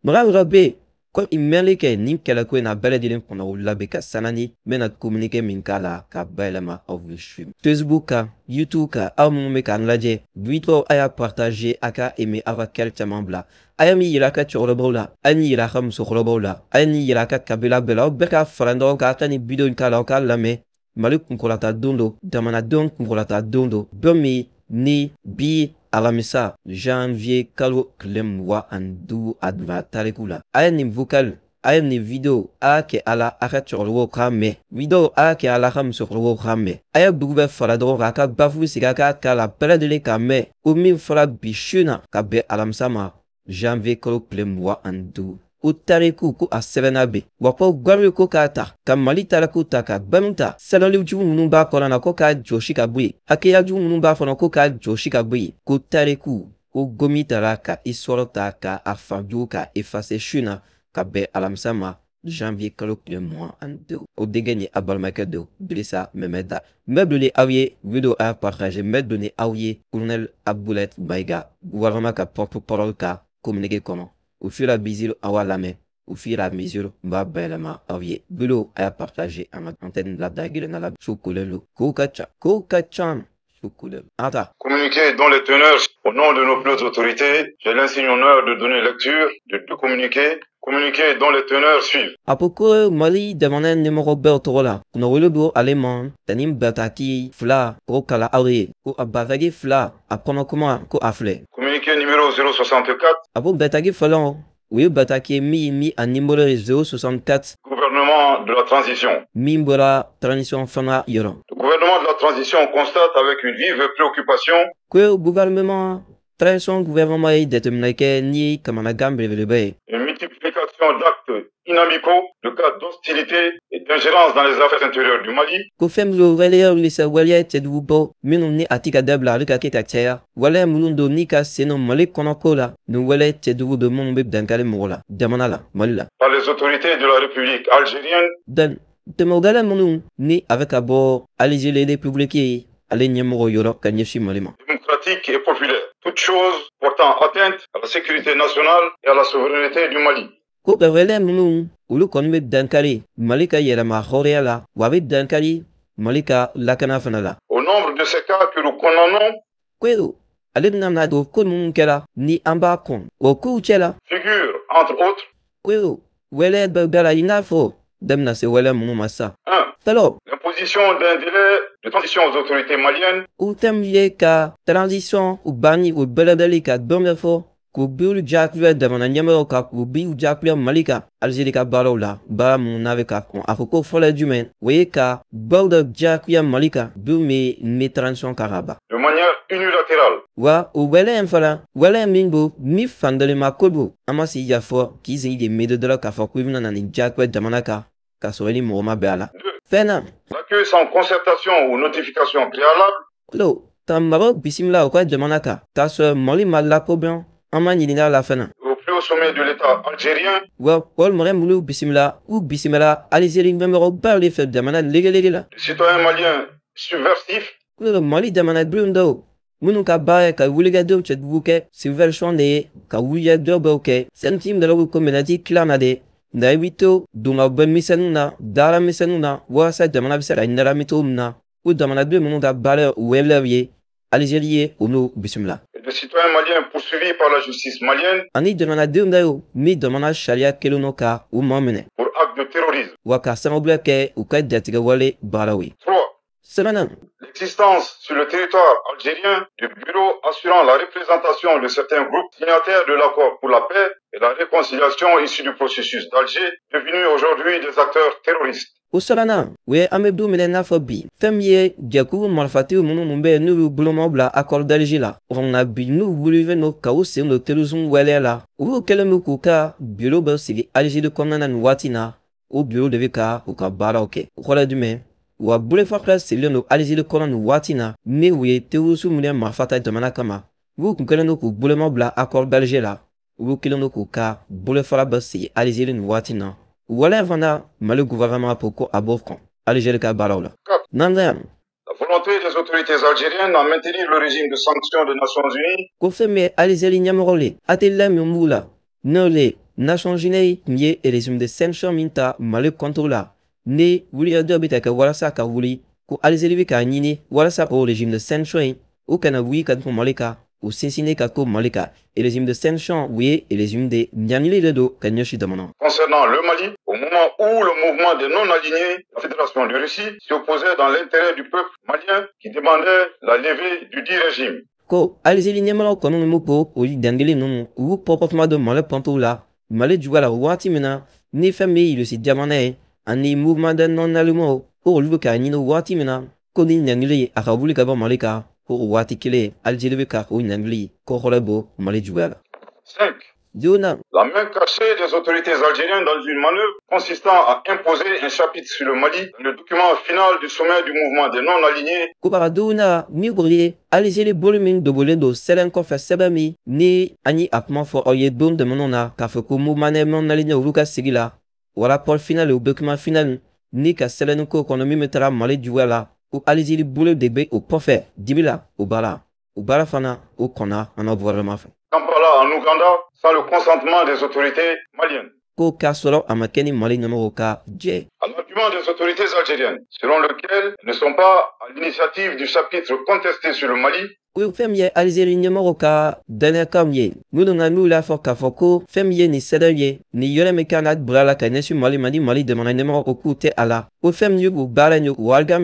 Mɔgɔ wɛrɛ bɛ yen ko i mɛnli kɛ nin kɛlɛko in na bɛɛ lajɛlen kɔnɔ o labɛn ka sanani n bɛna communiqué min k'a la ka bayɛlɛma aw bɛ su Facebook kan, YouTube kan, aw minnu bɛ k'an lajɛ vidéo, a y'a partager, a ka aimer, aw ka kɛli caman bila. A ye min yira a ka cɛkɔrɔbaw la, a ye nin yira a ka musokɔrɔbaw la, a ye nin yira a ka kabila bɛɛ la, aw bɛɛ ka fara ɲɔgɔn kan, a ka nin vidéo in k'a la, aw k'a lamɛn. Mali kunkɔrɔta don don, jamanadenw kunkɔrɔta don don, don min ni bi alamisa janvier kalo tile 25 a donna tariku la. A ye nin vocal, a ye nin vidéo, a y'a kɛ a la a ka cɛkɔrɔbaw k'a mɛn, vidéo a y'a kɛ a la a ka musokɔrɔbaw k'a mɛn, a ye dugu bɛɛ fara ɲɔgɔn kan, a ka bafu sigi, a k'a k'a la bɛɛ lajɛlen k'a mɛn ko min fɔra bi su na ka bɛn alamisa ma janvier kalo tile 25, ko tariku ko a sɛbɛnna bɛ wa ko garibu ko k'a ta ka Mali tariku ta ka bɛn ta sɛbɛnni jugu minnu b'a kɔnɔ na ko k'a jɔsi ka bɔ yen, hakɛya jugu minnu b'a kɔnɔ ko k'a jɔsi ka bɔ yen, ko tariku ko gomi taara ka histoire ta ka a fan jugu ka effacer su na ka bɛn alamisa ma janvier kalo tile 25. O denkɛ ni a balimakɛ don Dirisa Mɛmɛda. N bɛ don aw ye vidéo, a partager. N bɛ don aw ye colonel Abdoulaye Maïga, gouvernement ka porte-parole ka communiqué kɔnɔ. Au fur et à mesure aw b'a lamɛn, au fur et à mesure n b'a bayɛlɛma aw ye. Vidéo a y'a partager, an ka antenne la da gɛlɛnna la, su kolen don, kow ka ca, kow ka ca, su kolen don. An ka taa. Communiqué dont les teneurs, au nom de nos plus hautes autorités, j'ai l'insigne honneur de donner lecture de deux communiqués, communiqués dont les teneurs suivent. A ko ko Mali jamana ɲɛmɔgɔ bɛɛ tɔgɔ la, kunnawolo bɔ ale ma tani bataki fila k'o kala aw ye, ko a bataki fila a kɔnɔ kuma ko a filɛ. Communiqué numéro 064. A ko bataki fɔlɔ, o ye bataki min ni a numéro ye 064. Gouvernement de la transition. Min bɔra transition fanga yɔrɔ. Le gouvernement de la transition constate avec une vive préoccupation. Ko gouvernement transition, gouvernement ye jateminɛ kɛ ni kamanagan belebeleba ye. Une multiplication d'actes inamicaux, de cas d'hostilité et d'ingérence dans les affaires intérieures du Mali. Ko fɛn min don, waleyaw ni sa waleya cɛjugu bɔ minnu ni a ti ka dabila, ale ka kɛ ka caya, waleya minnu don ni ka sen don Mali kɔnɔko la, nin waleya cɛjugu don minnu bɛ dankari mɔgɔ la jamana la, Mali la. Par les autorités de la République algérienne. Dan tɛmɛwgɛlɛ minnu ni a bɛ ka bɔ Algérie République ye, ale ɲɛmɔgɔ yɔrɔ ka ɲɛsin Mali ma. Démocratique et populaire. Toutes choses portant atteinte à la sécurité nationale et à la souveraineté du Mali. Ko ka waleya minnu olu kɔni bɛ dankari Mali ka yɛlɛma hɔrɔnya la, wa a bɛ dankari Mali ka lakana fana la. Au nombre de ces cas que nous condamnons. Ko ale bɛna na don ko minnu kɛra ni an b'a kɔn o kow cɛ la. Figure, entre autres. Ko waleya bɛɛ bɛɛ la, i n'a fɔ da bɛna se waleya minnu ma sisan. 1. Fɔlɔ. L'imposition d'un délai de transition aux autorités maliennes. O thème ye ka transition u banni o bɛlɛbɛli ka dɔn bɛ fɔ k'u biw jagoya jamana ɲɛmɔgɔw kan, k'u biw jagoya Mali kan Algérie ka baaraw la, baara minnu n'a bɛ ka kɔn. A ko ko fɔlɔ ye jumɛn? O ye ka baw dɔ jagoya Mali kan biw min ni transition kan ka ban. De manière unilatérale. Wa o waleya in fana, waleya min don ni fandelima ko don, an ma sigi k'a fɔ k'i sigi de miiri dɔrɔn k'a fɔ ko i bɛna na nin jagoya jamana kan k'a sɔrɔ i ni mɔgɔ ma bɛn a la. Fɛn na. L'accueil sans concertation ou notification préalable. Lo ka mɔgɔw bisimila u ka jamana kan k'a sɔrɔ Mali ma lakodɔn, an ma ɲininka a la fana. Au plus haut sommet de l'État algérien. Wa walima minnu bisimila, u bisimila Algérie ɲɛmɔgɔbaw de fɛ jamana legelege la. Les citoyens maliens subversifs. Ko Mali jamanadenw dɔw minnu ka baara ye ka wulikajɔw cɛjugu kɛ, subversion de ye ka wulikajɔ dɔw kɛ sɛnti dɔrɔn ko minɛti tila na de, nka i bɛ to donka bɔ misɛnninw na, daara misɛnninw na, walasa jamana bɛ se ka ɲagami cogo min na, ko jamanaden minnu ka baara ye waleyaw ye Algérie ye, o n'o bisimila. Des citoyens maliens poursuivis par la justice malienne. Ani jamanadenw dɔw ni jamana sariya kelen don ka u ma minɛ. Pour acte de terrorisme. Wa ka sababuya kɛ u ka jatigɛwale baaraw ye. 3. Sabanan. L'existence sur le territoire algérien du bureau assurant la représentation de certains groupes signataires de l'accord pour la paix et la réconciliation issu du processus d'Alger, devenus aujourd'hui des acteurs terroristes. O sabanan, o ye an bɛ don min na i n'a fɔ bi, fɛn min ye jɛkulu marifatigiw minnu bɛ yen n'u y'u boloma bila accord d'Alger la, nka bi n'u wulilen don ka u sen don terrorisme waleya la, olu kɛlen don k'u ka bureau bɛɛ sigi Algérie kɔnɔna na nin waati in na. O bureau de bɛ ka u ka baaraw kɛ. O kɔrɔ ye jumɛn? Wa bolofara sigilen don Algérie kɔnɔ nin waati in na, ni u ye terrorisme minɛ marifa ta jamana kama, u kun kɛlen don k'u boloma bila accord d'Alger la, olu kɛlen don k'u ka bolofara bɛɛ sigi Algérie nin waati in na. Waleya fana, Mali gouvernement ko ko a b'o kɔn Algérie ka baaraw la. Naaninan. La volonté des autorités algériennes à maintenir le régime de sanctions des Nations Unies. Ko fɛn min ye Algérie ɲɛmɔgɔw ye, hakilila min b'u la n'o ye Nations Unies tun ye régime de sanction min ta Mali contre la, ni wulikajɔ bɛ ka kɛ walasa ka wuli ko Algérie bɛ k'a ɲini walasa o régime de sanction in o kana wuli ka to Mali kan, o sinsinnen ka to Mali kan. Régime de sanction, o ye régime de ɲangili de don ka ɲɛsin jamana. Concernant le Mali, au moment où le mouvement des non-alignés, la Fédération de Russie, s'opposait dans l'intérêt du peuple malien qui demandait la levée du dit régime. Ko Algérie ɲɛmɔgɔw kɔni m'u ko o dangili ninnu u y'u pɔpɔtuma don Mali pɔntow la Mali juguya la waati min na, ni fɛn min ye Russie jamana ye ani mouvement des non-alignés, ko olu bɛ k'a ɲini waati min na ko ni ɲangili a ka wuli ka bɔ Mali kan, ko o waati kelen Algérie bɛ ka o ɲangili kɔkɔrɔ bɔ Mali juguya la. 5. Duurunan. La main cachée des autorités algériennes dans une manœuvre consistant à imposer un chapitre sur le Mali dans le document final du sommet du mouvement des non-alignés. Ko bara duurunan min kɔni ye Algérie bolo min dogolen don sɛbɛn kɔfɛ, sɛbɛn min ni an ye a kuma fɔ aw ye don tɛmɛnenw na k'a fɔ ko mouvement des non-alignés olu ka sigi la, o rapport final, o document final ni ka sɛbɛnni ko kɔnɔ min bɛ taga Mali juguya la, ko Algérie bolo de bɛ o kɔfɛ dibi la o baara. O baara fana o kɔnna an ka gouvernement fɛ. Kampala en Ouganda sans le consentement des autorités maliennes. Ko k'a sɔrɔ a ma kɛ ni Mali ɲɛmɔgɔw ka jɛ. À l'argument des autorités algériennes, selon lequel elles ne sont pas à l'initiative du chapitre contesté sur le Mali. Ko fɛn min ye Algérie ɲɛmɔgɔw ka dannakanw ye, minnu na n'u y'a fɔ k'a fɔ ko fɛn min ye nin sɛbɛn ye, nin yɔrɔ min kan ka bila la ka ɲɛsin Mali ma, ni Mali jamana ɲɛmɔgɔ ko k'u tɛ a la, ko fɛn min ye o baara in ye, o argument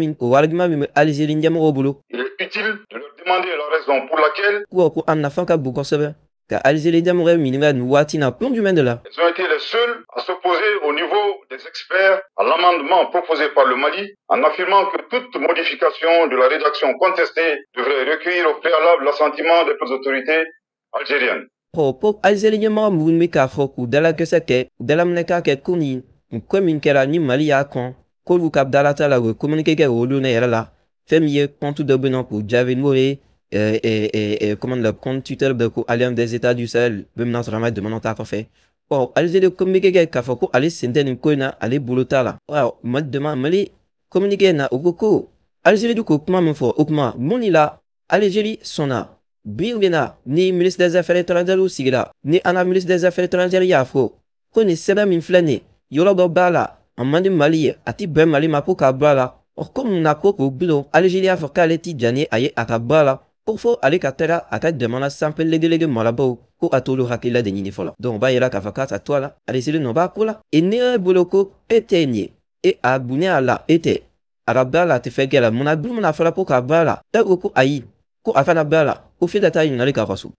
min bɛ Algérie ɲɛmɔgɔw bolo. Il est utile de leur demander la raison pour laquelle. Ko a nafa ka bon kosɛbɛ ka Algérie ɲɛmɔgɔ ɲininka nin waati in na kun jumɛn de la. Ils ont été les seuls à s'opposer au niveau des experts à l'amendement proposé par le Mali en affirmant que toute modification de la rédaction contestée devrait recueillir au préalable l'assentiment des autorités algériennes. Ko Algérie ɲɛmɔgɔ minnu bɛ k'a fɔ k'u dalakɛsɛ kɛ, u dalaminɛka kɛ ko nin ko min kɛra ni Mali y'a kɔn, k'olu ka dalata la, u ye communiqué kɛ olu ne yɛrɛ la, fɛn min ye compte dɔ bɛ yen nɔ k'u jaabi n'o ye comment le compte Twitter bɛ ko Alliance des États du Sahel bɛ mina sɔrɔ an ka jamana ta kɔfɛ. Ɔ Algérie communiqué kɛ k'a fɔ ko ale sen tɛ nin ko in na, ale bolo t'a la. Ɔ Mali dema Mali communiqué na, o ko ko Algérie ko kuma min fɔ, o kuma mun de la Algérie sɔnna bi bɛ na ni ministre des affaires étrangères sigira, ni an ka ministre des affaires étrangères y'a fɔ ko nin sɛbɛn min filɛ nin ye, yɔrɔ dɔ b'a la a man di Mali ye, a ti bɛn Mali ma ko k'a bɔ a la. Ɔ ko mun na ko k'o bilo Algérie y'a fɔ k'ale ti jɛn ni a ye a ka bɔ a la, ko fo ale ka taga a ka jamana sanfɛ legelege marabaaw ko a t'olu hakilila de ɲini fɔlɔ. Donc o b'a yira k'a fɔ k'a ta to a la, Algérie nɔ b'a ko la. E ne yɛrɛ bolo ko e tɛ nin ye, e a bonya a la, e tɛ a ka bɔ a la, a tɛ fɛn kɛ la. Munna dun mana fɔra ko k'a bɔ a la, e ko ko ayi, ko a fana bɔ a la, ko f'e ka taa ɲininkali k'a ka so.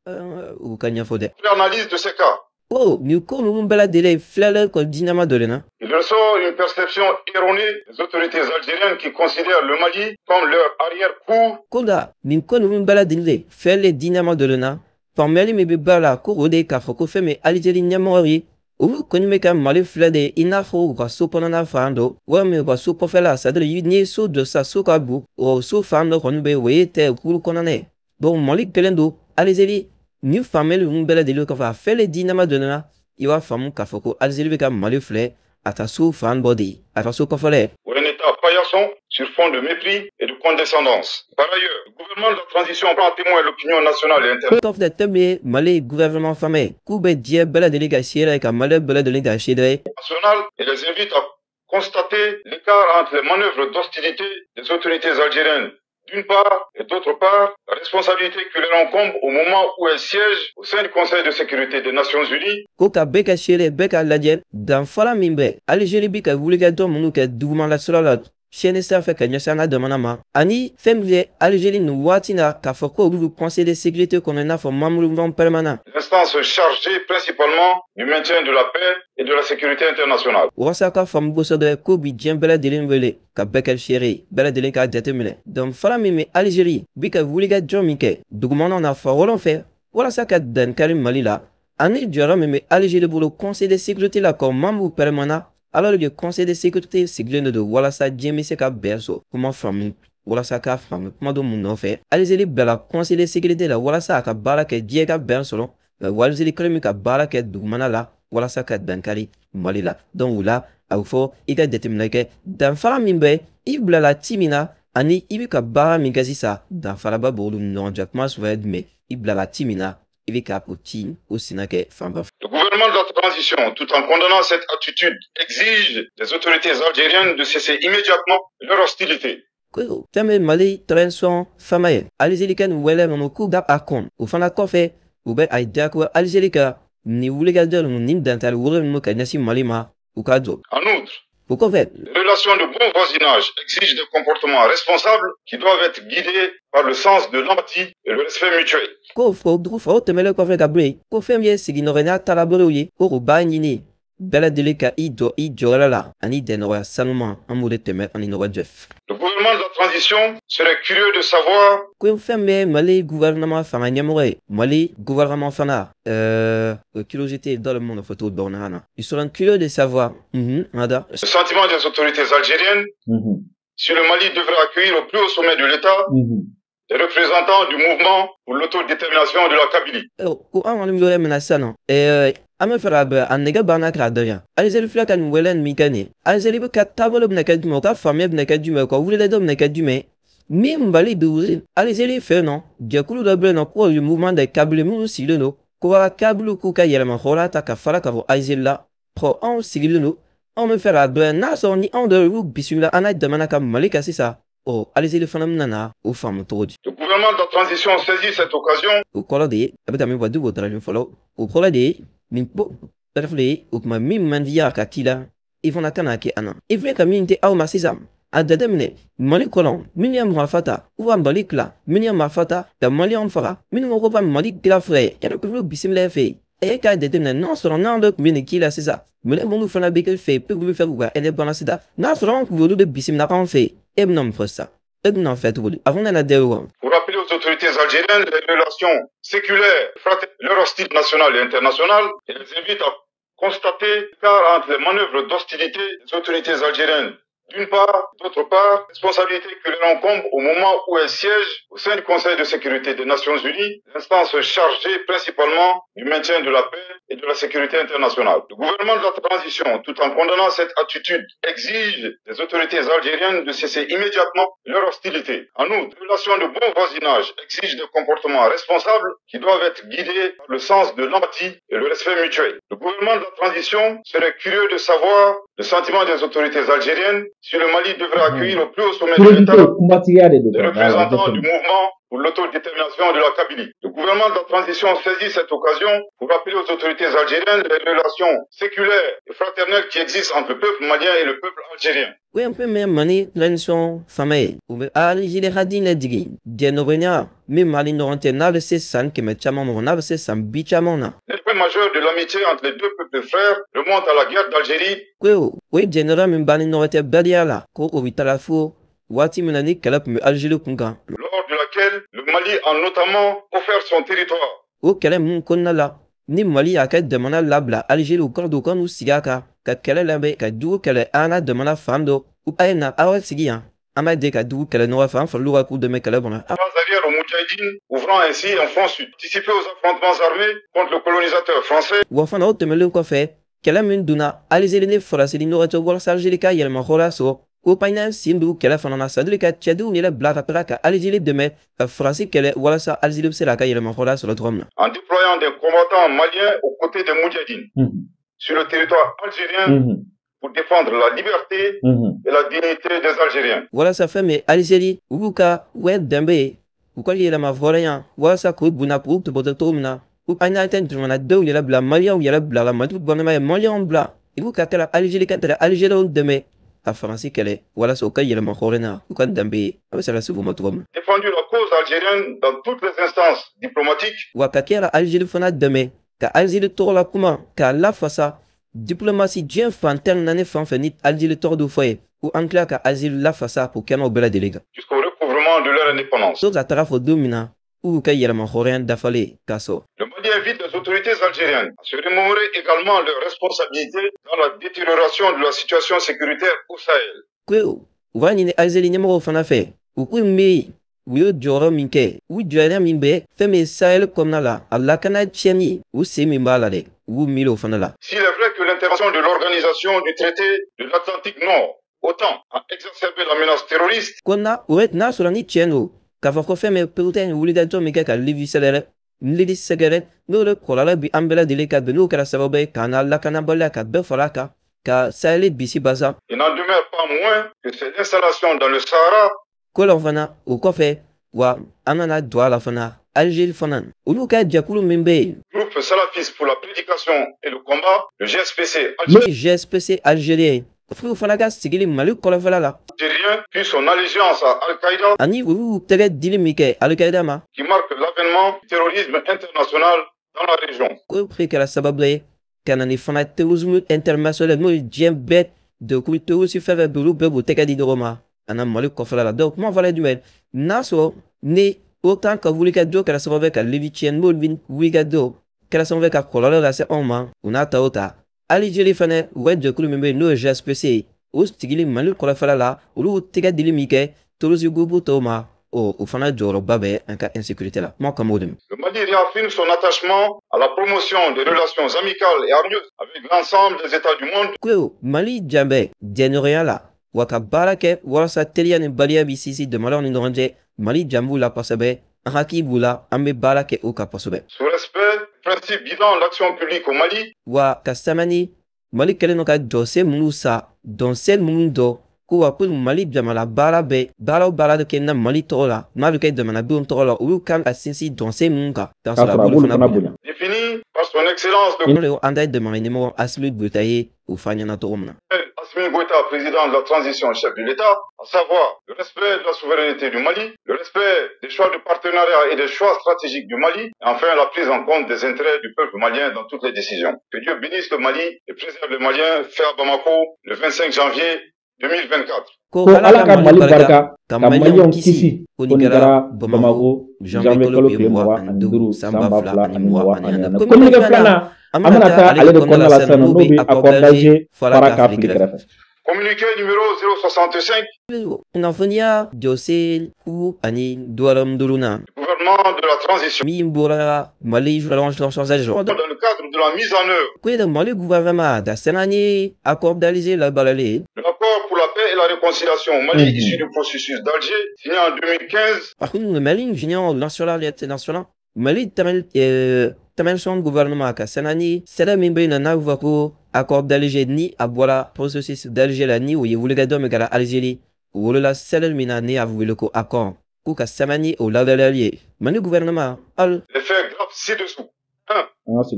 U ka ɲɛfɔ dɛ. L'analyse de ces cas. Ko nin ko ninnu bɛɛ lajɛlen filɛlen kɔ diinɛma dɔ de na. Il ressort une perception erronée des autorités algériennes qui considèrent le Mali comme leur arrière-cour. Ko nka nin ko ninnu bɛɛ lajɛlen filɛlen diinɛma dɔ de na, faamuyali min bɛ ba la ko o de ye k'a fɔ ko fɛn min Algérie ɲɛmɔgɔw ye, olu kɔni bɛ ka Mali filɛ de i n'a fɔ u ka so kɔnɔna fan dɔ walima u ka so kɔfɛla, c'est à dire n'i ye so jɔ sisan, so ka bon, o so fan dɔ kɔni bɛ yen o ye tɛ kuru kɔnɔna ye. Donc Mali kɛlen don Algérie ni faamuyali ninnu bɛɛ lajɛlen kɔfɛ, a fɛlen diinɛma dɔ la, i b'a faamu k'a fɔ ko Algérie bɛ ka Mali filɛ a ta so fan dɔ de ye, a ka so kɔfɛla ye. Ou un État paillasson sur fond de mépris et de condescendance. Par ailleurs, le gouvernement de la transition prend à témoin l'opinion nationale et internationale. Kɔfɛ fɛn min ye Mali gouvernement fama ye, k'u bɛ diɲɛ bɛɛ lajɛlen ka seere ye, ka Mali bɛɛ lajɛlen ka seere ye. Nationale et les invite à constater l'écart entre les manœuvres d'hostilité des autorités algériennes d'une part, et d'autre part, la responsabilité qui leur incombe au moment où elles siègent au sein du Conseil de sécurité des Nations Unies. Ko ka bɛɛ ka seere, bɛɛ k'a lajɛ danfara min bɛ Algérie bi ka wulikajɔ minnu kɛ dugumala sira la siyɛnni sira fɛ ka ɲɛsin an ka jamana ma, ani fɛn min ye Algérie nin waati na k'a fɔ ko olu bɛ Conseil de sécurité kɔnɔ i n'a fɔ membre permanent. L'instance chargée principalement du maintien de la paix et de la sécurité internationale. Walasa ka faamu kosɛbɛ ko bi diɲɛ bɛɛ lajɛlen wele ka bɛɛ kɛ seere ye, bɛɛ lajɛlen k'a jateminɛ danfara min bɛ Algérie bi ka wulikajɔ min kɛ dugumanaw na fan wɛrɛw fɛ walasa ka dankari Mali la, ani jɔyɔrɔ min bɛ Algérie bolo Conseil de sécurité la comme membre permanent, alors que Conseil de sécurité sigilen de don walasa diɲɛ bɛ se ka bɛn sɔrɔ. Kuma faamu walasa k'a faamu kuma dɔ mun nɔfɛ Algérie bilala Conseil de sécurité la walasa a ka baara kɛ diɲɛ ka bɛn sɔrɔ, Algérie kɛlen bɛ ka baara kɛ dugumana la walasa ka dankari Mali la. Donc o la a bɛ fɔ i ka jateminɛ kɛ danfara min bɛ i bilala ci min na ani i bɛ ka baara min kɛ sisan, danfaraba b'olu ni ɲɔgɔn cɛ. Kuma suguya jumɛn i bilala ci min na, i bɛ ka o ci o sina kɛ fanba fɛ. Le gouvernement gouvernement de la transition, tout en condamnant cette attitude, exige des autorités algériennes de cesser immédiatement leur hostilité. Ko fɛn bɛ Mali transition fama ye Algérie ka nin wɛlɛ ninnu k'u da a kɔn. O fana kɔfɛ, u bɛ a diyagoya Algérie ka nin wulikajɔ ninnu, nin dantari wɛrɛ ninnu ka ɲɛsin Mali ma, u ka jɔ. En outre, o kɔfɛ, les relations de bon voisinage exigent des comportements responsables qui doivent être guidés par le sens de l'empathie et le respect mutuel. Ko fɔ dugu fɔ o tɛmɛnen kɔfɛ ka bɔ yen, ko fɛn min ye sigiɲɔgɔnya taabolow ye, ko o b'a ɲini bɛɛ lajɛlen ka i jɔ i jɔyɔrɔ la ani dɛnɔgɔya sanuman, an b'o de tɛmɛ ani ɲɔgɔn cɛ. Le gouvernement de la transition serait curieux de savoir ko fɛn bɛ Mali gouvernement fanga ɲɛmɔgɔ ye, Mali gouvernement fana, curiosité dans le monde photo bamanankan na, ils seront curieux de savoir ada le sentiment des autorités algériennes si le Mali devrait accueillir au plus haut sommet de l'État les représentants du mouvement pour l'autodétermination de la Kabylie. Ko an kɔni bɛ yɔrɔ min na sisan nɔ, an bɛ fɛ ka bɛn a nɛgɛ banna k'a dɔn yan. Algérie filɛ ka nin wɛlɛ min kɛ nin ye, Algérie bɛ ka taabolo bɛna kɛ jumɛn, u ka faamuya bɛna kɛ jumɛn, u ka wulikajɔ bɛna kɛ jumɛn min Mali bɛ Algérie fɛ yen nɔ? Jɛkulu dɔ bɛ yen nɔ ko le mouvement des Kabyles minnu sigilen don ko ka Kabyles k'u ka yɛlɛma hɔrɔnya ta ka fara ka bɔ Algérie la. Ɔ, anw sigilen don, anw bɛ fɛ k'a dɔn yan n'a sɔrɔ ni anw dɔ y'u bisimila an n'a jamana ka Mali kan sisan, ɔ, Algérie fana bɛna na o faamu cogo di? Le gouvernement de la transition saisit cette occasion O kɔrɔ de ye a bɛ taa min fɔ du k'o taara fɔlɔ, o kɔrɔ de ye nin ko filɛ ye. O tuma min man di y'a ka k'i la, i fana kana kɛ an na. I filɛ ka min di aw ma sisan, a jateminɛ Mali kɔnɔ, minnu ye marifa ta k'u ka Mali tila, minnu ye marifa ta ka Maliyɛnw faga, minnu ko ko ka Mali tila fila ye, yala k'u bisimila fɛ yen. E k'a jateminɛ n'a sɔrɔ n'an dɔ tun bɛ nin k'i la sisan, minɛn minnu fana bɛ kɛ fɛ yen, k'u bɛ fɛ k'u ka indépendance ta, n'a sɔrɔ an tun b'olu de bisimila anw fɛ yen, e bɛna mun fɔ sisan? E bɛna fɛ cogo di? A fana nana dɛ wa. Pour rappeler aux autorités algériennes les relations séculaires, leur hostilité nationale et internationale, et les invite à constater l'écart entre les manœuvres d'hostilité des autorités algériennes d'une part, d'autre part, responsabilité que leur incombe au moment où elles siègent au sein du Conseil de sécurité des Nations Unies, l'instance chargée principalement du maintien de la paix et de la sécurité internationale. Le gouvernement de la transition, tout en condamnant cette attitude, exige des autorités algériennes de cesser immédiatement leur hostilité. En outre, les relations de bon voisinage exigent des comportements responsables qui doivent être guidés par le sens de l'empathie et le respect mutuel. Le gouvernement de la transition serait curieux de savoir le sentiment des autorités algériennes si le Mali devrait accueillir au plus haut sommet de l'État les représentants du mouvement pour l'autodétermination de la Kabylie. Le gouvernement de la transition saisit cette occasion pour rappeler aux autorités algériennes les relations séculaires et fraternelles qui existent entre le peuple malien et le peuple algérien. Oui, un peu même Mali transition fama ye, u bɛ Algérie hadi lajigin jɛnɔgɔnya min Mali ɲɔgɔn cɛ n'a bɛ se san 100 caman ma, n'a bɛ se san bi caman na. Les points majeurs de l'amitié entre les deux peuples frères remontent à la guerre d'Algérie. Ko o ye jɛnɔgɔnya min b'an ni ɲɔgɔn cɛ badenya la, ko o bɛ taga fo waati min na ni kɛlɛ tun bɛ Algérie kun kan. Lors de laquelle le Mali a notamment offert son territoire. O kɛlɛ mun kɔnɔna la ni Mali y'a ka jamana labila Algérie, u kɔrɔ don u ka n'u sigi a kan ka kɛlɛ labɛn ka dugu kɛlɛ an ka jamana fan dɔ, u a ye na aw ka sigi yan, an b'a de ka dugu kɛlɛ ɲɔgɔn fɛ, an faral'u ka k'u dɛmɛ kɛlɛ kɔnɔ. Base arrière aux Moudjahidines, ouvrant ainsi un front sud. Participer aux affrontements armés contre le colonisateur français. Wa fana o tɛmɛnen kɔfɛ, kɛlɛ min donna Algérie ni Faransi ni ɲɔgɔn cɛ walasa Algérie ka yɛlɛma hɔrɔnya sɔrɔ, ko Paɲa sen don kɛlɛ fana na, c'est à dire ka cɛdenw yɛrɛ bila ka taga ka Algérie dɛmɛ ka Faransi kɛlɛ walasa Algérie bɛ se k'a ka yɛlɛma hɔrɔnya sɔrɔ cogo min na. En déployant des combattants maliens aux côtés des Moudjahidines sur le territoire algérien pour défendre la liberté et la dignité des Algériens. Walasa fɛn min Algérie u b'u ka wɛ danbe ye, u ka yɛlɛma hɔrɔnya walasa k'u bonya k'u tɔbɔtɔ cogo min na, u an y'a tɛ jamanadenw yɛrɛ bila, Maliyɛnw yɛrɛ bila la, Mali gouvernement ye Maliyɛnw bila i b'u ka taga Algérie ka taga Algérienw dɛmɛ ka Faransi kɛlɛ walasa u ka yɛlɛma hɔrɔnya, u ka danbe ye, a bɛ se ka se u ma cogo min na. Défendu la cause algérienne dans toutes les instances diplomatiques. Wa ka kɛra Algérie fana dɛmɛ ka Algérie tɔgɔ la kuma k'a lafasa diplomatie diɲɛ fan 14 fan fɛ ni Algérie tɔgɔ dɔ fɔ ye, ko an tila ka Algérie lafasa k'o kɛnɛw bɛɛ lajɛlen kan. Jusqu'au recouvrement de leur indépendance. So ka taga fɔ don min na k'u y'u ka yɛlɛma hɔrɔnya dafalen k'a sɔrɔ. Le Mali invite les autorités algériennes à se remémorer également leurs responsabilités dans la détérioration de la situation sécuritaire au Sahel. Ko u b'a ɲini Algérie ɲɛmɔgɔw fana fɛ, u k'u miiri u ye jɔyɔrɔ min kɛ, u jɔyɔrɔ min bɛ fɛn min Sahel kɔnɔna la, a lakana tiɲɛni, u sen min b'a la dɛ, u b'u miiri o fana la. S'il est vrai que l'intervention de l'organisation du traité de l'Atlantique Nord, OTAN, a exacerbé la menace terroriste. Ko na o n'a sɔrɔ ni tiɲɛ don k'a fɔ ko fɛn min Putin wulikajɔ min kɛ ka Libye sɛgɛrɛ, Libi sɛgɛrɛ n'o de kɔlɔlɔ bi an bɛɛ lajɛlen kan bi, n'o kɛra sababu ye k'an ka lakanabaliya ka bɛɛ fara a kan ka Sahel bisi basa. Il n'en demeure pas moins que cette installation dans le Sahara. Ko la fana o kɔfɛ, wa an nana don a la fana Algérie fana, olu ka jɛkulu min bɛ yen. Groupe salafiste pour la prédication et le combat, le GSPC. N'o ye GSPC algérien. Olu fana ka sigili Mali kɔlɔnfɛla la. Algérien, puis son allégeance à Al-Qaïda. Ani olu y'u tɛgɛ dili min kɛ Al-Qaïda ma. Qui marque l'avènement du terrorisme international dans la région. Ko kɛra sababu ye ka na ni fana terrorisme international, n'o ye diɲɛ bɛɛ degun terroriste fɛn fɛn bɛ olu bɛɛ b'u tɛgɛ di ɲɔgɔn ma a na Mali kɔfɛla la. Donc kuma fɔra ye jumɛn, n'a sɔrɔ ni OTAN ka wulikajɔ kɛra sababu ye ka Libi tiɲɛ, n'o wulikajɔ kɛra sababu ye ka kɔlɔlɔ lase anw ma, u n'a ta o ta. Algérie fana, u ka jɛkulu min bɛ yen n'o ye GSPC ye, o sigili Mali kɔlɔnfɛla la, olu tɛgɛ dili min kɛ terroriste groupe tɔw ma, o fana jɔyɔrɔba bɛ an ka insécurité la. Kuma kan b'o de ma. Le Mali réaffirme son attachement à la promotion des relations amicales et harmonieuses avec l'ensemble des États du monde. Ko Mali jan bɛ jɛɲɔgɔnya la, wa ka baara kɛ walasa teriya ni baliya bi sinsin jamanaw ni ɲɔgɔn cɛ. Mali jan b'u la kosɛbɛ, an hakili b'u la, an bɛ baara kɛ o kan kosɛbɛ. Sous respect principe guidant l'action publique au Mali. Wa ka samani Mali kɛlen don ka jɔsen minnu sa, dɔnsen minnu dɔ ko wa ko Mali jamana baara bɛ baara o baara kɛ na Mali tɔgɔ la, n'a bɛ kɛ jamanadenw tɔgɔ la, olu kan ka sinsin dɔnsen minnu kan. K'a sɔrɔ a b'olu fana bonya. Défini par son excellence le. N'o an ta jamana ɲɛmɔgɔ Assimi Goïta ye o fɔ an ɲɛna cogo min na. Assimi Goïta, président de la transition, chef de l'État, à savoir le respect de la souveraineté du Mali, le respect des choix de partenariat et des choix stratégiques du Mali, et enfin la prise en compte des intérêts du peuple malien dans toutes les décisions. Que Dieu bénisse le Mali et préserve les Maliens, fait à Bamako le 25 janvier 2024. Ko Ala ka Mali barika ka Maliyɛnw kisi, ko nin kɛra Bamako janvier kalo tile 25 san 2024. Communiqué filanan, an bɛna taa ale de kɔnɔna la sisan, n'o bɛ accord d'Alger fara k'a fili kɛrɛfɛ. Communiqué numéro 065. Kunnafoniya jɔsen ku ani duwaram duurunan. Gouvernement de la transition. Min bɔra Mali Dans le cadre de la mise en œuvre. Ko de Mali gouvernement da sena ni accord d'Alger labarali. L'accord pour la paix et la réconciliation au Mali issu du processus d'Alger signé en 2015. Par contre, le Mali junior national international Mali tamel gouvernement ka sena ni sɛbɛn min bɛ yen nɔ n'a bɛ fɔ ko accord d'Alger, ni a bɔra processus d'Alger la, ni o ye wulikajɔ min kɛra Algérie, o wolola sɛbɛn min na ni a bɛ wele ko accord, k'u ka sɛbɛn ni o lawaleyali ye Mali gouvernement al. Les faits graves ci-dessous. 1.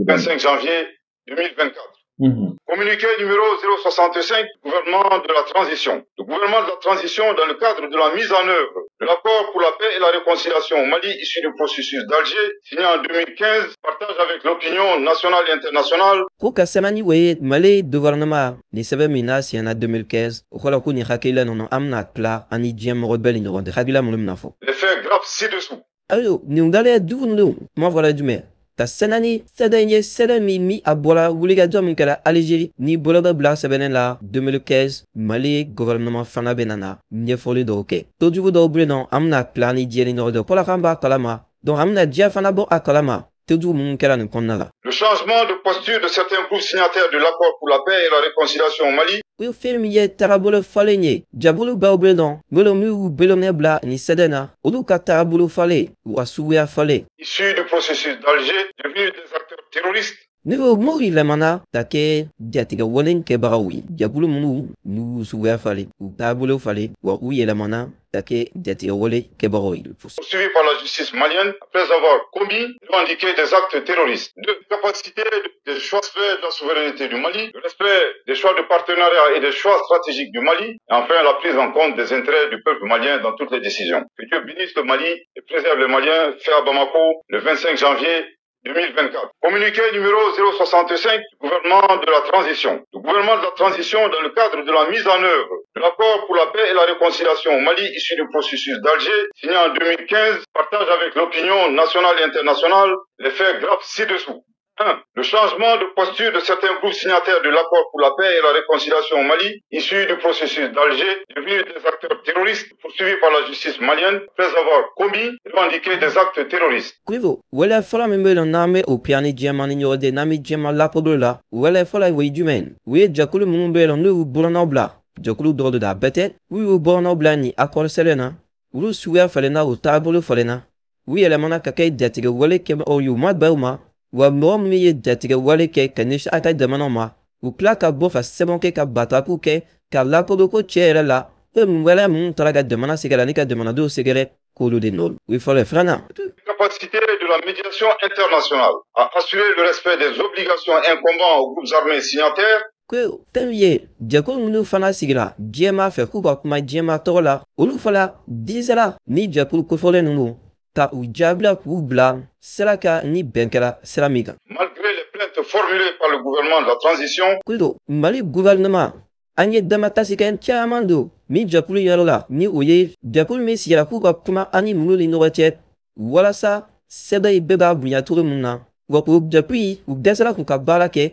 25 janvier 2024. Communiqué numéro 065, gouvernement de la transition. Le gouvernement de la transition, dans le cadre de la mise en œuvre de l'accord pour la paix et la réconciliation au Mali issu du processus d'Alger, signé en 2015, partage avec l'opinion nationale et internationale. Ko ka sɛbɛnni o ye Mali gouvernement ni sɛbɛn min n'a siɲɛna 2015, o kɔrɔ ko nin hakilila ninnu an bɛna tila an ni diɲɛ mɔgɔ bɛɛ ni ɲɔgɔn cɛ, hakilila minnu bɛna fɔ. Les faits graves ci-dessous. Ayiwa, nin dalen dugu ninnu kuma fɔra jumɛn? Ka sɛnɛ ni sɛbɛn ye, sɛbɛn min ni a bɔra wulikajɔ min kɛra Algérie, ni bolo bɛ bila sɛbɛnnen la 2015, Mali gouvernement fana bɛ nana ɲɛfɔli dɔw kɛ. Tojugu dɔw bɛ yen nɔ, an bɛna tila ni diɲɛ ni ɲɔgɔn cɛ, kɔla k'an b'a kalama, donc an bɛna diɲɛ fana bɔ a kalama tojugu minnu kɛra nin kɔnɔna la. Le changement de posture de certains groupes signataires de l'accord pour la paix et la réconciliation au Mali. O ye fɛn min ye taabolo falen ye, jabolo baw bɛ yen nɔ minnu y'u bolonɔ bila nin sɛbɛn na, olu ka taabolo falen, u ka suguya falen. Issus du processus d'Alger, devenus des acteurs terroristes. Ne ko m'o yɛlɛmana ka kɛ jatigɛwale kɛbagaw ye, jɛkulu minnu n'u suguya falen, u taabolo falen, wa u yɛlɛmana ka kɛ jatigɛwale kɛbagaw ye. Poursuivis par la justice malienne après avoir commis et revendiqué des actes terroristes. Deux, capacité des choix de la souveraineté du Mali, le respect des choix de partenariat et des choix stratégiques du Mali, et enfin la prise en compte des intérêts du peuple malien dans toutes les décisions. Que Dieu bénisse le Mali et préserve les Maliens, fait à Bamako le 25 janvier 2024. Communiqué numéro 065, gouvernement de la transition. Le gouvernement de la transition, dans le cadre de la mise en œuvre de l'accord pour la paix et la réconciliation au Mali issu du processus d'Alger, signé en 2015, partage avec l'opinion nationale et internationale les faits graves ci-dessous. 1. Le changement de posture de certains groupes signataires de l'accord pour la paix et la réconciliation au Mali, issu du processus d'Alger, devenus des acteurs terroristes poursuivis par la justice malienne après avoir commis et revendiqué des actes terroristes. Kuivo, wala fɔlɔ min bɛ yen nɔ n'an bɛ o piyan ni jɛman ni ɲɔgɔn cɛ, n'an bɛ jɛman lakodɔn la, wala fɔlɔ o ye jumɛn ye? U ye jɛkulu minnu bɛ yen nɔ n'u y'u bolonɔ bila, jɛkulu dɔw de don a bɛɛ tɛ, u y'u bolonɔ bila nin accord sɛbɛn na, olu suguya falenna, u taabolo falenna. U yɛlɛmana ka kɛ jatigɛ wale kɛbagaw ye, u ma bɛn u ma, wa mɔgɔ min ye jatigɛ wale kɛ ka ɲɛsin a ka jamana ma, u tila ka bɔ ka sɛbɛnw kɛ ka batakiw kɛ ka lakodɔn ko tiɲɛ yɛrɛ la ko wɛrɛ minnu taara ka jamana sɛgɛrɛ ani ka jamanadenw sɛgɛrɛ k'olu de nɔ. O ye fɔlɔ ye. Filanan, capacité de la médiation internationale à assurer le respect des obligations incombant aux groupes armés signataires. Ko fɛn min ye jɛkulu minnu fana sigira diɲɛmaa fɛ k'u ka kuma diɲɛmaa tɔgɔ la, olu fana dɛsɛra ni jɛkulu kofɔlen ninnu ka u jaabila k'u bila sira kan ni bɛn kɛra sira min kan. Malgré les plaintes formulées par le gouvernement de la transition. Ko Mali gouvernement an ye damatasikan caman don min jɛkulu yɔrɔ la, ni o ye jɛkulu min sigira k'u ka kuma an ni minnu ni ɲɔgɔn cɛ walasa sɛbɛn in bɛɛ b'a bonya cogo min na, wa k'o jɛkulu u dɛsɛra k'u ka baara kɛ.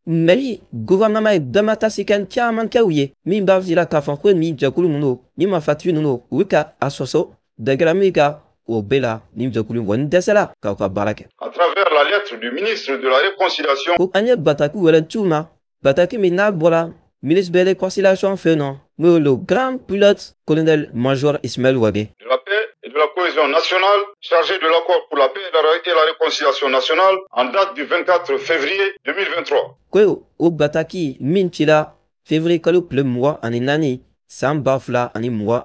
Mali gouvernement ye damatasikan caman kɛ u ye min b'a jira k'a fɔ ko nin jɛkulu ninnu ni marifatigi ninnu u bɛ ka a sɔsɔ dɛgɛra min kan, o bɛɛ la nin jɛkulu kɔni dɛsɛra k'aw ka baara kɛ. À travers la lettre du ministre de la Réconciliation. Ko an ye bataki wɛrɛ c'u ma, bataki min n'a bɔra ministre de la Réconciliation fɛ yen nɔ, n'o ye le grand pilote colonel major Ismaël Wagué. De la paix et de la cohésion nationale, chargé de l'accord pour la paix et la réconciliation nationale, en date du 24 février 2023. Ko o bataki min cira février kalo tile 24 san 2023.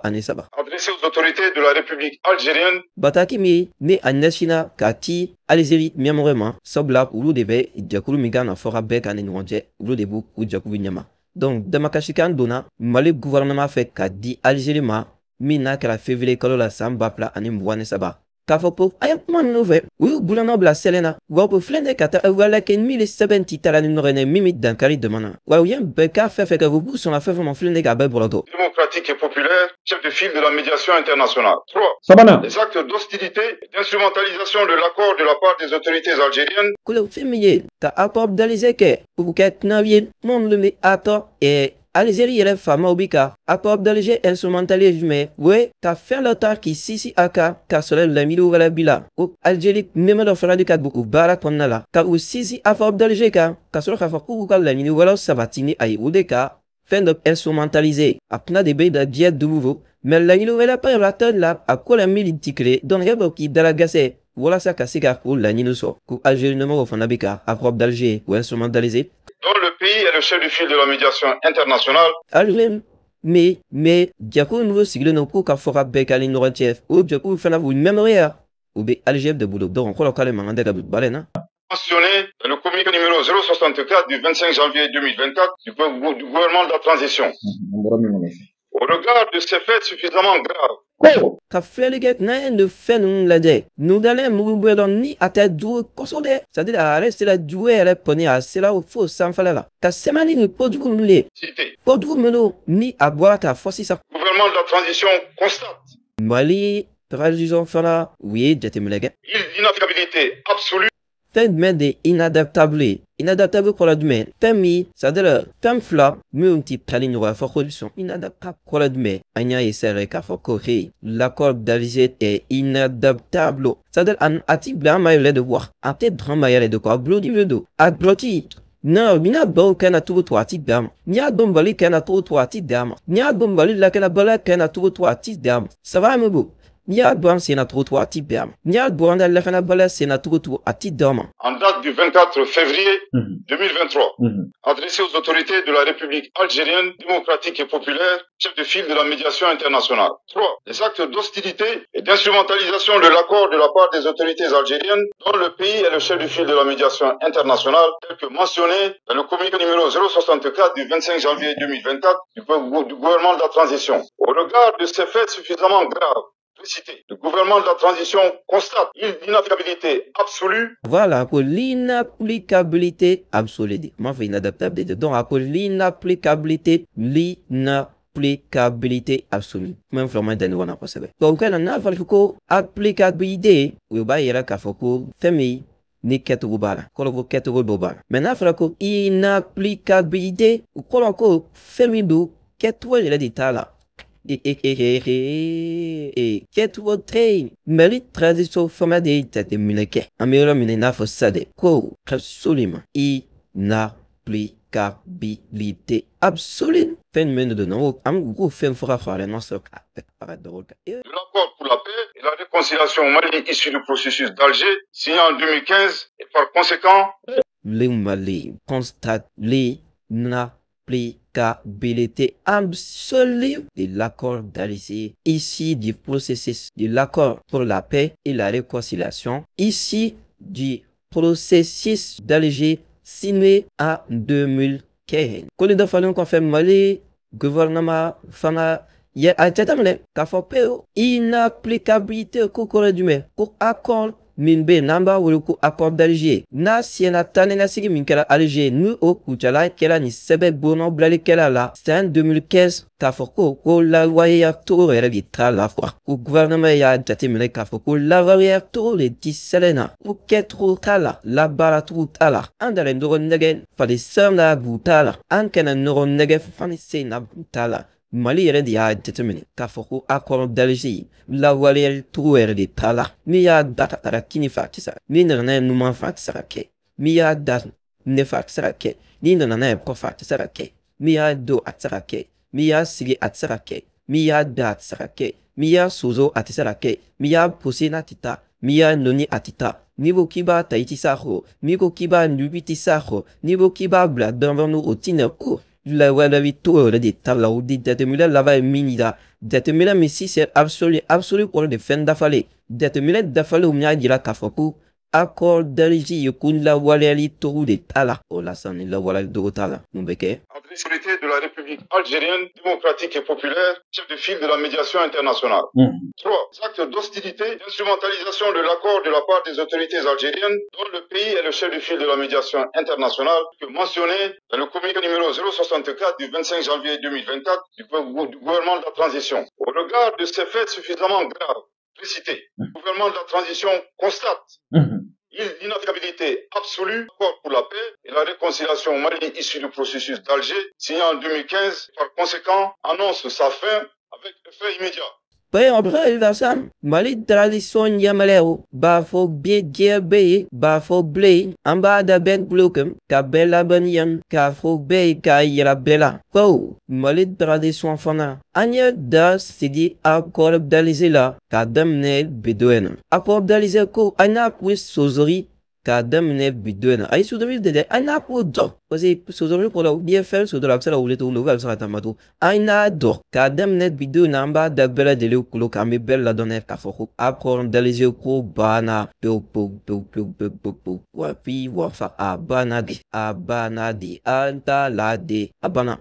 Adressé aux autorités de la République algérienne. Bataki min ni a ɲɛsinna k'a ci Algérie ɲɛmɔgɔ ma, sabula olu de bɛ jɛkulu min kan na fɔ ka bɛɛ kan ni ɲɔgɔn cɛ, olu de b'u jɛkulu ɲɛma. Donc damakasikan donna Mali gouvernement fɛ k'a di Algérie ma min n'a kɛra février kalo la san 2023, k'a fɔ ko a ye kuma ninnu fɛ, u y'u bolonɔ bila sɛbɛn na, wa o filɛ nin ka taa waleya kɛ min ni sɛbɛn ti taara ni ɲɔgɔn ye min bɛ dankari jamana na, wa u ye bɛɛ k'a fɛn fɛn kɛ, u b'u sɔnna fɛn fɛn ma, filɛ nin k'a bɛɛ bɔrɔtɔ. Démocratique et populaire, chef de file de la médiation internationale. 3. Sabanan, Les actes d'hostilité et d'instrumentalisation de l'accord de la part des autorités algériennes. Ko fɛn min ye ka accord d'Alger kɛ k'u kɛ tɛnaw ye, kuma minnu bɛ a tɔ Algérie yɛrɛ faamaw bi ka accord d'Alger instrumentalisé jumɛn o ye ka fɛn dɔ ta k'i sinsin a kan k'a sɔrɔ laɲini wɛrɛ b'i la, ko Algérie nɛmɛ dɔ fana ka don u baara kɔnɔna la ka u sinsin accord d'Alger kan ka sɔrɔ k'a fɔ k'u ka laɲini wɛrɛw sabati ni a ye, o de ka fɛn dɔ instrumentalisé a tɛna de bɛ da diɲɛ dugu, mais laɲini wɛrɛ pa la a ko la min ti kelen, donc e b'o k'i dalagɛsɛ walasa ka se ka o laɲini sɔrɔ, ko Algérie ɲɛmɔgɔw fana bɛ ka accord d'Alger o instrumentalisé. Dont le pays est le chef de file de la médiation internationale. Algérie mais jɛkulu ninnu sigilen don k'u ka fɔ ka bɛɛ k'a ni ɲɔgɔn cɛ, o jɛkulu fana u ɲɛmɔgɔya u bɛ Algérie de bolo, donc kɔrɔ k'ale mankan tɛ ka don baara in na. Mentionné dans le communiqué numéro 064 du 25 janvier 2024 du gouvernement de la transition. Au regard de ces faits suffisamment graves. Ko ka filɛli kɛ n'an ye nin fɛn ninnu lajɛ, nudalen mugu bɛ dɔn ni a tɛ jugu kosɛbɛ, c'est à dire a yɛrɛ sera jugu yɛrɛ kɔni a sera fo sanfɛla la ka sɛmɛni ni kojugu ninnu ye, kojugu minnu ni a bɔra k'a fɔ sisan. Gouvernement de la transition constate. Mali transition fana u ye jateminɛ kɛ. Inapplicabilité absolue. Fɛn jumɛn de inadaptable ye? Inadaptable kɔrɔ jumɛn? Fɛn min, c'est à dire fɛn fila minnu ti tali ɲɔgɔn fɔ ko sɔn inadaptable kɔrɔ jumɛn? An y'a ye sɛrɛ k'a fɔ ko hey, l'accord d'Alger est inadaptable, c'est à dire a ti bila an ma yɛrɛ de wa a tɛ dɔrɔn ma yɛrɛ de quoi, a bulon don a bulɔti non, n'i y'a dɔn kɛ na cogo cogo a ti bɛn a ma, n'i y'a dɔn Mali kɛ na cogo cogo a ti bɛn a ma, n'i y'a dɔn Mali lakanabaliya kɛ na cogo cogo a ti bɛn a ma, ça va min b'o. N'i y'a dɔn an sen na cogo cogo a ti bɛn a ma, n'i y'a dɔn an ka lakanabaliya sen na cogo cogo a ti bɛn a ma. En date du 24 février 2023, adressé aux autorités de la République algérienne démocratique et populaire, chef de file de la médiation internationale. 3. Les actes d'hostilité et d'instrumentalisation de l'accord de la part des autorités algériennes, dont le pays est le chef de file de la médiation internationale, tel que mentionné dans le communiqué numéro 064 du 25 janvier 2024 du gouvernement de la transition. Au regard de ces faits suffisamment graves, cité, le gouvernement de la transition constate l'inapplicabilité absolue. Voilà, pour l'inapplicabilité absolue. Moi, je fais inadaptable. Donc, pour l'inapplicabilité, l'applicabilité absolue. Même vraiment d'un on a pas. Donc, on a fallu que applicabilité, ou ba yera k'a fɔ ko fɛn min ni kɛcogo b'a la, kɔrɔ ko kɛcogo dɔ b'a la. Mais n'a fɔra ko inapplicabilité, o kɔrɔ ko fɛn min don kɛcogo yɛrɛ de t'a la. Kɛcogo tɛ yen. Mali transition fanga de ye jateminɛ kɛ. An bɛ yɔrɔ min na i n'a fɔ sisan dɛ, ko absolument inapplicabilité absolue. Fɛn jumɛn de don? An k'o fɛn fɔ ka fara non sɔrɔ ka dɔgɔ kan. l'accord pour la paix et la réconciliation au Mali issu du processus d'Alger, signé en 2015, et par conséquent, le Mali constate l'applicabilité absolue de l'accord d'Alger, issu du processus de l'accord pour la paix et la réconciliation, issu du processus d'Alger signé en 2015. Ko nin dafalen kɔfɛ, Mali gouvernement fana ye a jateminɛ k'a fɔ pewu inapplicabilité ko kɔrɔ ye jumɛn, ko accord min bɛ yen n'an b'a wele ko accord d'Alger, n'a senna taa ni ka segin min kɛra Alger, ni o kuncɛla kɛra nin sɛbɛn bonnɔbilalikɛla la san 2015, k'a fɔ ko lawaleya cogo yɛrɛ de t'a la quoi. Ko gouvernement y'a jateminɛ k'a fɔ ko lawaleya cogo de ti sɛbɛn na, ko kɛcogo t'a la, labaaracogo t'a la. An dalen ɲɔgɔn nɛgɛ fali sɛbɛn na bu t'a la, an kana ɲɔgɔn nɛgɛ fani sen na bu t'a la. Mali yɛrɛ de y'a jateminɛ k'a fɔ ko accord d'Alger lawaleyali cogo yɛrɛ de t'a la. Min y'a da ka taga kini fɛ, a tɛ se ka, min nana n'a ye numan fɛ, a tɛ se ka kɛ, min y'a da ne fɛ, a tɛ se ka kɛ, n'i nana n'a ye kɔfɛ, a tɛ se ka kɛ, min y'a don, a tɛ se ka kɛ, min y'a sigi, a tɛ se ka kɛ, min y'a da, a tɛ se ka kɛ, min y'a soso, a tɛ se ka kɛ, min y'a pose n'a tɛ taa, min y'a nɔni, a tɛ taa. N'i ko k'i b'a ta, i tɛ s'a kɔ, n'i ko k'i b'a nugu, i tɛ s'a kɔ, n'i ko k'i b'a bila dɔrɔn, o tɛ na ko lawaleyali cogo yɛrɛ de t'a la. O de jateminɛ laban ye min yira, jateminɛ min si c'est absolu, absolu kɔrɔ de fɛn dafalen, jateminɛ dafalenw y'a jira k'a fɔ ko accord d'Alger ye ko lawaleyali cogo de t'a la. O la sisan, ni lawaleyali cogo t'a la, mun bɛ kɛ? Autorité de la République algérienne démocratique et populaire, chef de file de la médiation internationale. 3. Actes d'hostilité, d'instrumentalisation de l'accord de la part des autorités algériennes, dont le pays est le chef de file de la médiation internationale, que mentionné dans le communiqué numéro 064 du 25 janvier 2024 du gouvernement de la transition. Au regard de ces faits suffisamment graves précités, le gouvernement de la transition constate l'inapplicabilité absolue pour la paix et la réconciliation au Mali issue du processus d'Alger, signé en 2015, par conséquent, annonce sa fin avec effet immédiat. Mali transition ɲɛmɛrɛw b'a fɔ bi diɲɛ bɛ yen, b'a fɔ bilen an b'a da bɛɛ tulo kan ka bɛɛ ladɔnniya, k'a fɔ bɛɛ ye, k'a yira bɛɛ la ko Mali transition fana an ye da sigi accord d'Alger la k'a daminɛ bi don in na. Accord d'Alger ko an y'a kun sosori k'a daminɛ bi don in na. A ye sosori de dɛ, an y'a ko dɔn, parce que sosori kɔrɔ n'i ye fɛn sɔrɔ a bɛ se ka wuli cogo min na, a bɛ se ka taama tugun. An y'a dɔn k'a daminɛ bi don in na, an b'a da bɛɛ lajɛlen kulo kan, an bɛ bɛɛ ladɔnniya k'a fɔ ko accord d'Alger ko banna pewu pewu pewu pewu pewu pewu pewu. Wa fi wa fa, a banna de, a banna de, an t'a la de, a banna.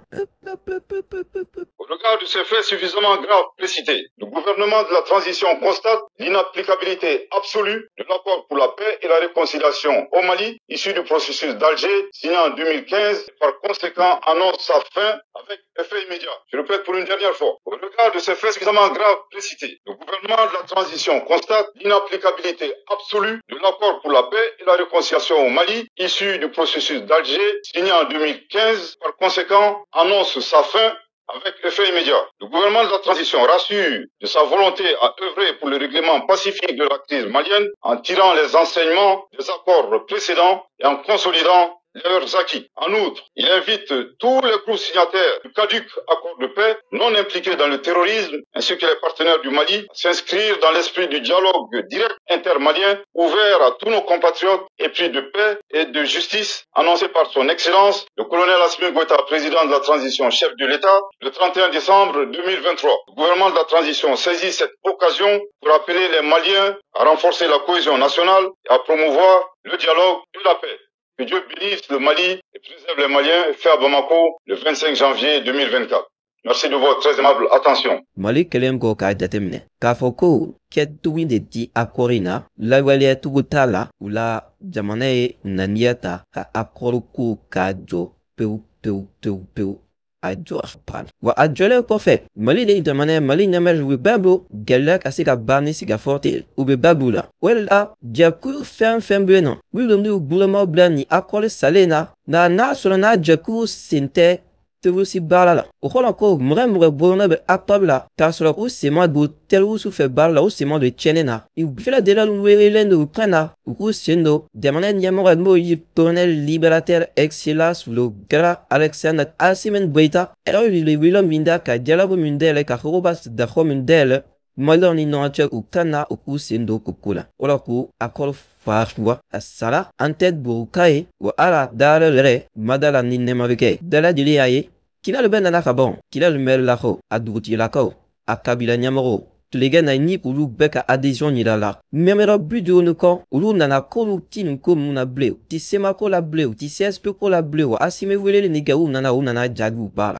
Au regard de ces faits suffisamment graves précités, le gouvernement de la transition constate l'inapplicabilité absolue de l'accord pour la paix et la réconciliation au Mali, issu du processus d'Alger, signé en 2015, et par conséquent annonce sa fin avec effet immédiat. Je répète pour une dernière fois. Au regard de ces faits suffisamment graves précités, le gouvernement de la transition constate l'inapplicabilité absolue de l'accord pour la paix et la réconciliation au Mali, issu du processus d'Alger, signé en 2015, par conséquent annonce sa fin avec effet immédiat. Le gouvernement de la transition rassure de sa volonté à œuvrer pour le règlement pacifique de la crise malienne en tirant les enseignements des accords précédents et en consolidant leurs acquis. En outre, il invite tous les groupes signataires du caduc accord de paix non impliqués dans le terrorisme ainsi que les partenaires du Mali à s'inscrire dans l'esprit du dialogue direct intermalien ouvert à tous nos compatriotes épris de paix et de justice annoncé par son Excellence le colonel Assimi Goïta, président de la transition, chef de l'État, le 31 décembre 2023. Le gouvernement de la transition saisit cette occasion pour appeler les Maliens à renforcer la cohésion nationale et à promouvoir le dialogue et la paix. Que Dieu bénisse le Mali et préserve les Maliens, fait à Bamako le 25 janvier 2024. Merci de votre très aimable attention. Mali kɛlen kɔ k'a jateminɛ k'a fɔ ko kɛcogo de di accord in na, lawaleya cogo t'a la, u la jamana ye ŋaniya ta ka accord ko k'a jɔ pewu pewu pewu pewu, a jɔ pan. Wa a jɔlen kɔfɛ, Mali de jamana ye, Mali ɲɛmɛ, u bɛ bɛɛ bolo gɛlɛya ka se ka ban ni sigafɔ tɛ, u bɛ bɛɛ b'u la. O de la jɛkulu fɛn fɛn bɛ yen nɔ, minnu b'u bolomaw bila nin accord salen na, nka n'a sɔrɔ n'a jɛkulu sen tɛ terroriste baara la, o kɔrɔ ko mɔgɔ mɔgɔ bolonɔ bɛ accord la k'a sɔrɔ u sen ma don terroriste fɛ baara la, u sen ma don tiɲɛni na, u bɛɛ lajɛlen welelen don u kan na u k'u sen don. Jamana ɲɛmɔgɔ n'o ye colonel libérateur excellence le grand Alexandre Assimi Goïta, ɛrɛ wele min da ka jalabu min dayɛlɛ ka foroba dafɔ min dayɛlɛ. Maliyɛnw ni ɲɔgɔn cɛ, u ka na u k'u sen don o ko la. O la ko accord fasuwa a sara an tɛ dubabu ye wa ala dayɔrɔ yɛrɛ mada la ni nɛɛma bɛ kɛ. Bɛɛ lajɛlen y'a ye Kidali bɛɛ nana ka bɔ Kidali mɛrilakaw, a dugutigilakaw, a kabila ɲɛmɔgɔw tilegɛ na ni olu bɛɛ ka adhésion yira la. Mɛmɛrɔ 50 ni kɔ, olu nana k'olu ti nin ko ninnu na bilen, u ti CMA ko la bilen, u ti CSP ko la bilen. Wa Asimi weleli nin kɛ, u nana jaabiw b'a la.